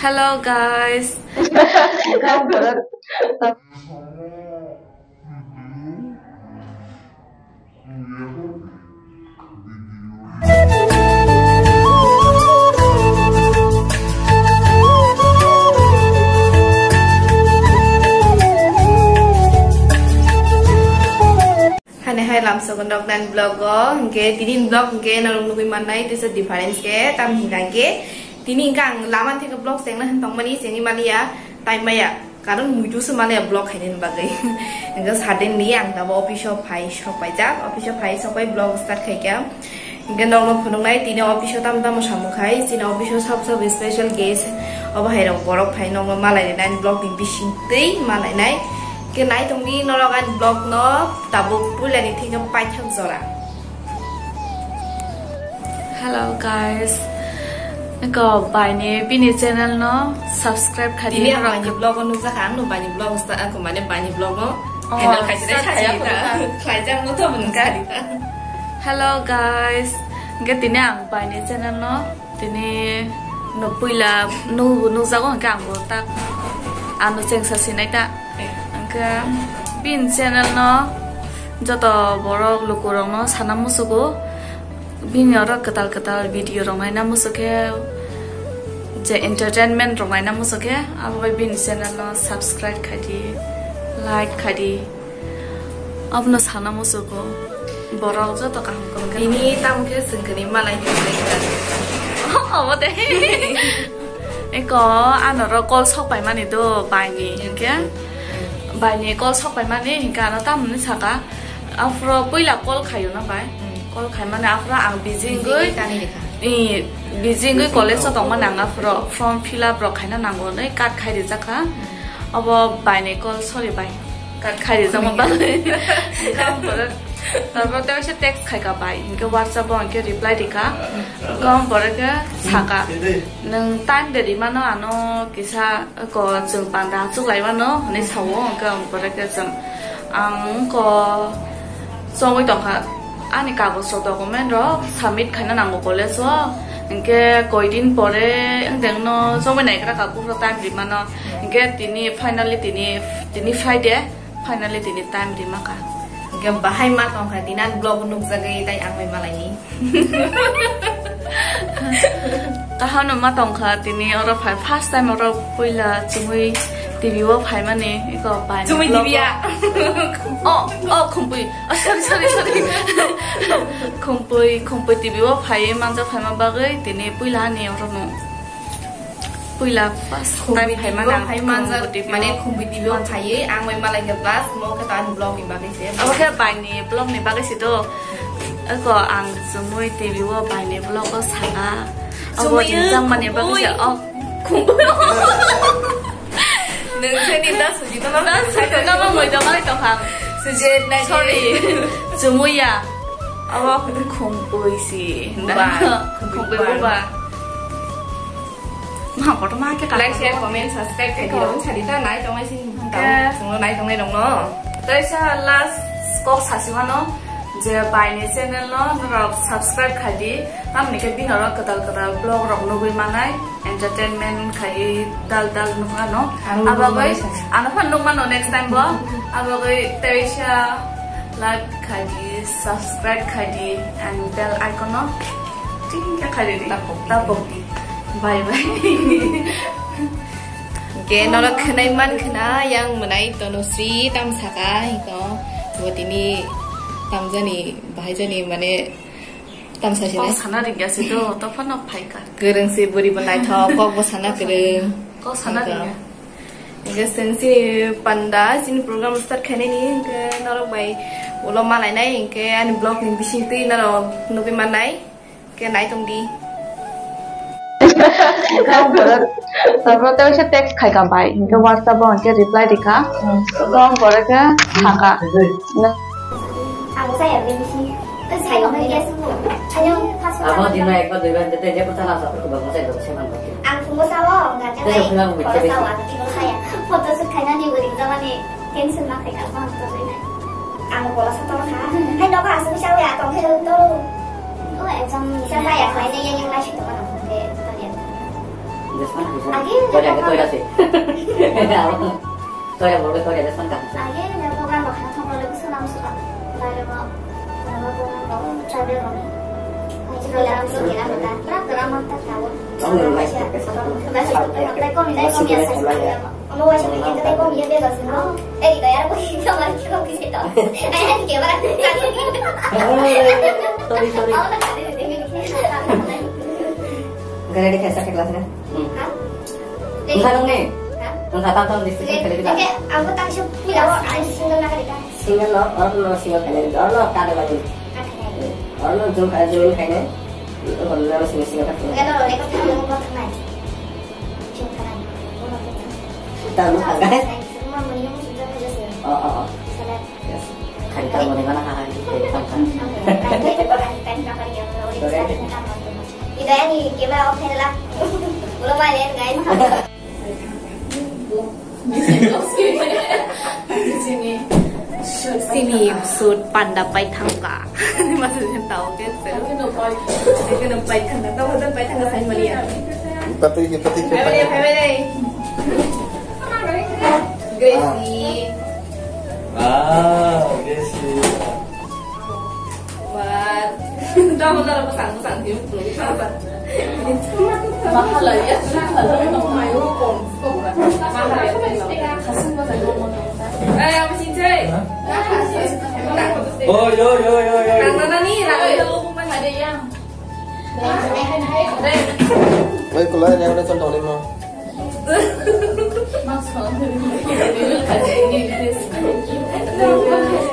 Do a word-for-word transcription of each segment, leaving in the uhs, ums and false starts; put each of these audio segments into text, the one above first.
Hello guys. Hani hai lamsogo noknan vlog o, hingke tini vlog hingke norok nugui mannai tesa difference ke tam hinga hingke tini hingke ang lama theke vlog chengna hin tongmani chengni maliya time maya. Karon muitu se mane vlog khainani bagwi. Hingke suddenly ang tabo office o phai sok paijak, office o phai sok pai vlog start khaikha. Hingke nokno phunuknai tini office o tamo tamo samung khai, chini office o sabo sabo special guest obo hai rok borok phai nokno malai rinai vlog ni bising twi malai nai. Hingke nai tongdi norok ani vlog no tabuk puila ni theke paithak jora. Hello guys, eko baini bini channel no subscribe khaidi. Tini ang baini vlog o nukjakha, ang no baini vlog sa, ako mane baini vlog no Oh, handle khaidi, start khaidi khaidi ta. Khaijak no to mung khaidi ta. Hello guys, hingke tini ang baini channel no tini no puila nu nukjago hingke ang bo tak ano chengsa sinai ta. Hingke bini channel no joto borok lukurokno sana musugo, bini oro kwtal kwtal video rok naina musukkhe, je entertainment rok naina musukkhe, abo bai bini channel no subscribe khaidi, like khaidi, abono sana musugo borok joto kaham kwrwngkhe. Bini tamo khe swngkhe ni malai ni. Obo de. Eko anoro call sok paimani do baini hingke. Baini call sok paimani hingke ano tamoni saka. Afro puila call khayo na bai. Hmm. Call khaimani afro ang busy wngwi. Busy wngwi tani rikha. I, busy wngwi college o tongmani ang afro form fill up rok khaina nango hwnwi cut khai rijak kha. Hmm. Obo baini call, sorry bai. Cut khai rijak ma bagwi. Hingke ang borok, taborok tei waisa text khai ka bai. Hingke WhatsApp o hingke reply rikha. Hingke ang borok khe saka. Nwng time de rimano ano kisa ko chwng panda achuk lai mano hinwi sao, hwnkhe ang pore khe chwng ang wngkha chongwi tongkha ani kagoj rok, document rok submit khaina nango college o, hwnkhe koidin pore wngtengno chongwi naigra kha buphuru time rimano, hwnkhe tini finally tini tini Friday. Finally tini time rimaka. Hingke bahai ma tongkha, tini ani vlog nukjagwi tai ang bai malaini. Kaham no ma tongkha, tini oro phai first time oro puila chumui T V o phaimani, iko bai Chumui vlog T V o. Ya? Oh, oh, khumpui. Oh, sorry, sorry, sorry. Khumpui, khumpui T V o phai manjak phaima bagwi tini puila ani oro no. Puila first time phaimani ang phai manjak, Khumbu T V mane o. Khumbu T V o phaiwi ang bai malai khe plus mo khe ta ani vlog ni bagwi se. Abo khe baini vlog ni bagwi se do. Eko ang chumui T V o baini vlog o saka. Abo Chumui ringjak mani bagwi se. Khumbu. Oh, Khumbu. Nung khe ni da suji no ma. Da suji no ma moi da malai tong khang. Suji nai. Sorry. Chumui ya. Abo Khumbu si. Buba. Khumbu Khumbu buba. Buba. Ma, kotorma khe like, share, comment, subscribe khai di. Eko. Rong sadi ta nai tongnai sini. Hingke. Tamo songno nai tongnai rong no. Tei sa last kok sasi mano je baini channel no norok subscribe khai di. Tamni khe bini oro kwtal kwtal vlog rok nugwi manai, entertainment khai dal dal nukha no. Ang nugwi manai. Abagwi ano phan nukmano next time bo. Abagwi tei sa like khai di, subscribe khai di, and bell icon no ting khe khai di. Tapok di. Tapok di. Bye bye. Hingke norok khwnai man khna yang mwnai Tanusri tam saka hingko bo tini tamjani bahaijani mane tam sa sinai. Kok sana ringya si do, to phano phaika. Kwrwng si buri bo naithok, kok bo sana kwrwng. Kok sana ringya. Hingke sengsi panda sini program start khainani hingke norok bai ulo malainai hingke ani vlog ni bising twi norok nugwi mannai. Hingke nai tong di. Tapo tei waisa text khai ka bai, hingke WhatsApp o hingke reply rikha. Hingke ang borok khe sakha. Ang saya bini si. Saya bini si. Ayo, pas. Abo dino ekbar duibar jete je kotha lasa ko ba mosai do seman ko. Ang phungo sao, gaje nai. Phungo sao, ang phungo saya. Photo shoot khaina ni uring jamani tension ma khai ka ma to nai. Ang bola sa to kha. Hai no ka asuk sao ya to he to. O exam ni sa ya khai ne yang lai shi to ka na ke to ya. Toilet, toilet se. Toilet, toilet, toilet, toilet. Age, program bakha thang le kusa nam suka. Lai le mo, mo tribal mo. Ai, tribal mo, tribal mo. Pra, pra, mo ta ta. Ano waisa kaya kaya tei kom ya sa. Ano waisa kaya kaya tei kom ya bebas no. Eh, di kaya ko kita mari kita bisa to. Ay, ay, kaya ba. Sorry, sorry. Gana di kaya sa class na. Hmm. Ha? Nungkha nung ni? Ha? Nungkha tang tang district kali kita. Oke, aku tak sih punya, aku single nak kita. Single no, orang no single kali. Orang no kada lagi. Orang no jom kaya join kaya ni. Orang no single single kaya. Enggak tahu, mereka punya mau buat main. Tahu, kan? Oh, oh, oh. Yes. Kari tahu mana mana hal itu tentang kan. Ida ni kema off la. Ulo main guys. Sini shoot panda pai thangka. Masa yang tahu kan? Kena pai thangka. Tahu kan pai thangka saya melihat. Tapi kita tidak. Family, family. Gracie. Ah, Gracie. Wah. Tahu tak apa sang sang dia. Mahal lah ya. Mahal ya. Eh, apa sih, Cek? Oh, yo, yo, yo, yo. Nang mana nih, nang mana? Ada yang. Wei, kulai ni ada contoh lima.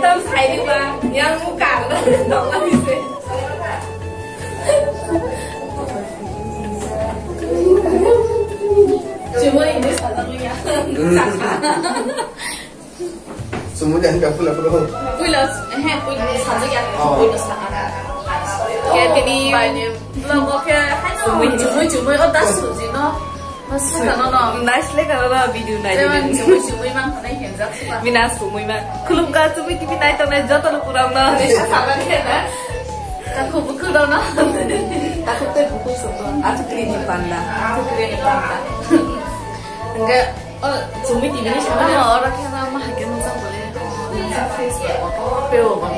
Tam sai di ba, yang muka. Cuma ini salah ya. Sumui dan kapula bro. Puila, eh, puila saja ya. Oh. Puila saja. Ke tini vlog ke sumui, sumui, sumui. Oh, das suji no. Mas ka no no. Nice le ka no video na. Cuma sumui, sumui mang kana henjak suka. Mina sumui mang. Khulumkha sumui T V nai tongnai joto no purang no. Sabar ke na. Takhu bukul do no. Takhu te bukul so. Atu kri ni panda. Atu kri ni panda. Enggak. Oh, Sumui T V ni sana no, oro khe ma, ma hai khe nukjak bole. Nukjak face ba, peo ba.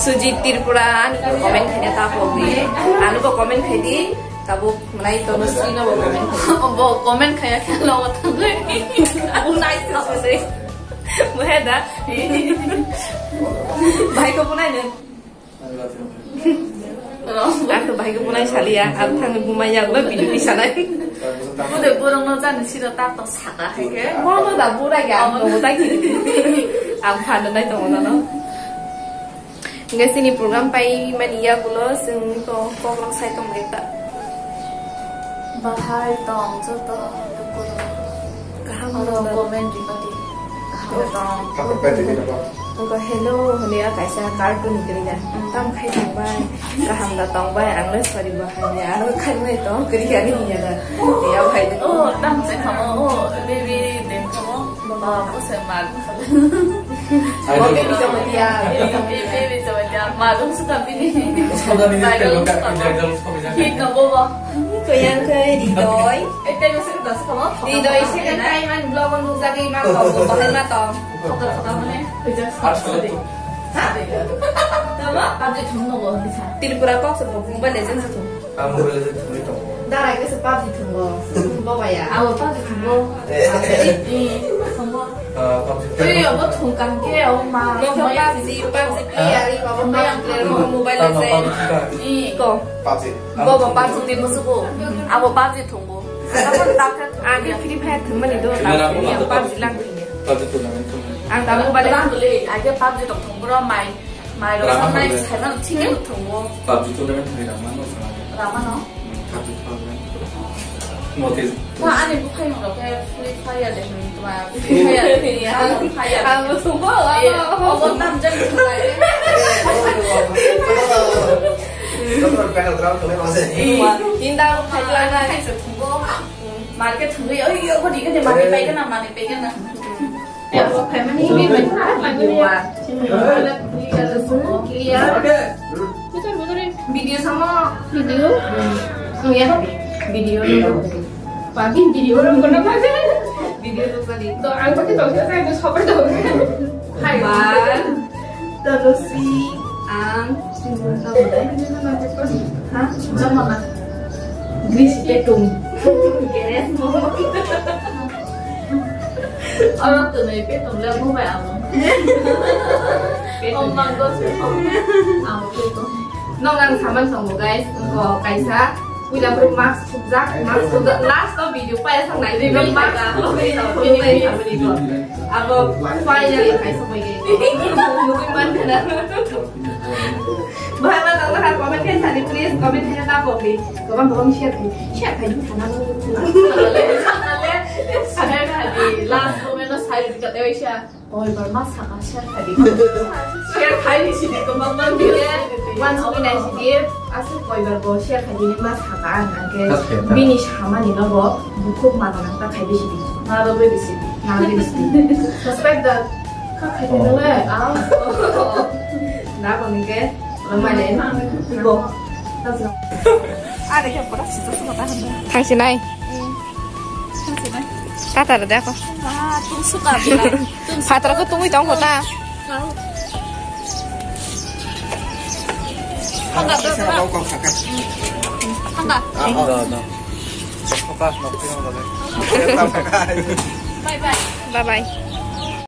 Sujit Tripura, ani bo comment khaina ta pogwi. Ano bo comment khai di, tabuk mwnai tono sri no bo comment khai. Bo comment khaya khe lo thangwi. Unai thangwi. Muhe da. Bhai ko bunai ne. Ang to bahai ko bunai saliya, ang thang bumai ya, ba bini sanai. Bude borok no jani siro tak to saka hai ke. Bono da burai ya, ang to da ki. Ang phan nai to no. Nge sini program pai mani ya gulo, sing to program sai to mai ta. Bahai tong joto. Kaham oro comment ripadi. Kaham tong. Ogo hello hwnwi a kaisa cartoon ni kwrwi da. Tam khai tongbai. Kaham da tongbai, ang le sorry bo hai ya. Ano khai mai tong kwrwi ani ya da. Ya bhai. Oh, tam se khamo. Oh, baby, dem khamo. Ba, bo se mar. Bo baby jamatia. Baby jamatia. Ma dum suka bini. Ba dum suka. Hit no bo bo. Koyang khe Ridoi. Ridoi second time ani vlog o nukjagwi ma tong, bahai ma tong. Ha? Tripura kok se Mobile Legends se thung. Dara ke se PUBG thungo. Bo ba ya. Abo PUBG thungo. Eh. Eh, thungo. Ah, PUBG. Tei abo thung kan ke, abo ma. Mo khe PUBG, PUBG player, abo ma player, mo Mobile Legends. Ih, ko. PUBG. Bo bo PUBG ni musugo. Abo PUBG thungo. Abo tak tak. Age Free Fire thungmani do, tak ni ang PUBG lang thungya. PUBG tournament thungmani. Ang tak Mobile Legends. Age PUBG tok thung bro mai. Mai ro mai sai man thik thungo. PUBG tournament thungmani rama no sana. Rama no. Hmm, PUBG tournament. Notice. Ba, ani bukhai no ke Free Fire de ni tuma. Free Fire. Ang thungo. Eh, obo tam jang thungo. Doktor panel ground thungo mase. Inda khai lana. Khai se thungo. Market thungo. Oi, yo, ko di ke market pai ke na, market pai ke na. Video sama video. Video. Video no. Pakin video no kono pakin. Video no kali. To ang pakai to saya tu sopai to. Hai. Bar. Tolosi. Ang. Ha? Mama. Gris petung. Geres mo. Orang tu nai petung le mo bai amo. Petung. Om manggo se. Amo petung. Nong ang saman songo guys. Ko kaisa. Puila bwrwi mask thupjak, mask thupjak, last o video paya sang nai ri mask thupjak. Abo finally kaisa bai gai. Nugui man khana. Bahai ma tong kha comment khai sadi please, comment khai ta ko bi. Comment bo share khai. Share khai di sana. Share khai di. Last comment no sai di ka te sha. Koibar ma saka share khai di. Share khai di sidi ko mang mang di. Wan sidi nai sidi. Asuk koibar bo share khai di ma saka ang ke. Bini samani no bo bukhuk ma nang ta khai di sidi. Na do be sidi. Na be sidi. Suspect da. Ka khai di le. Ah. Na ko ni ke. Lamai le. Bo. Are ke pura sida sida ta. Thang sinai. Tata da ko. Ah, tung suka bila. Patra ko tungui tong kota. Hanga to na. Hanga. Bye bye. Bye bye.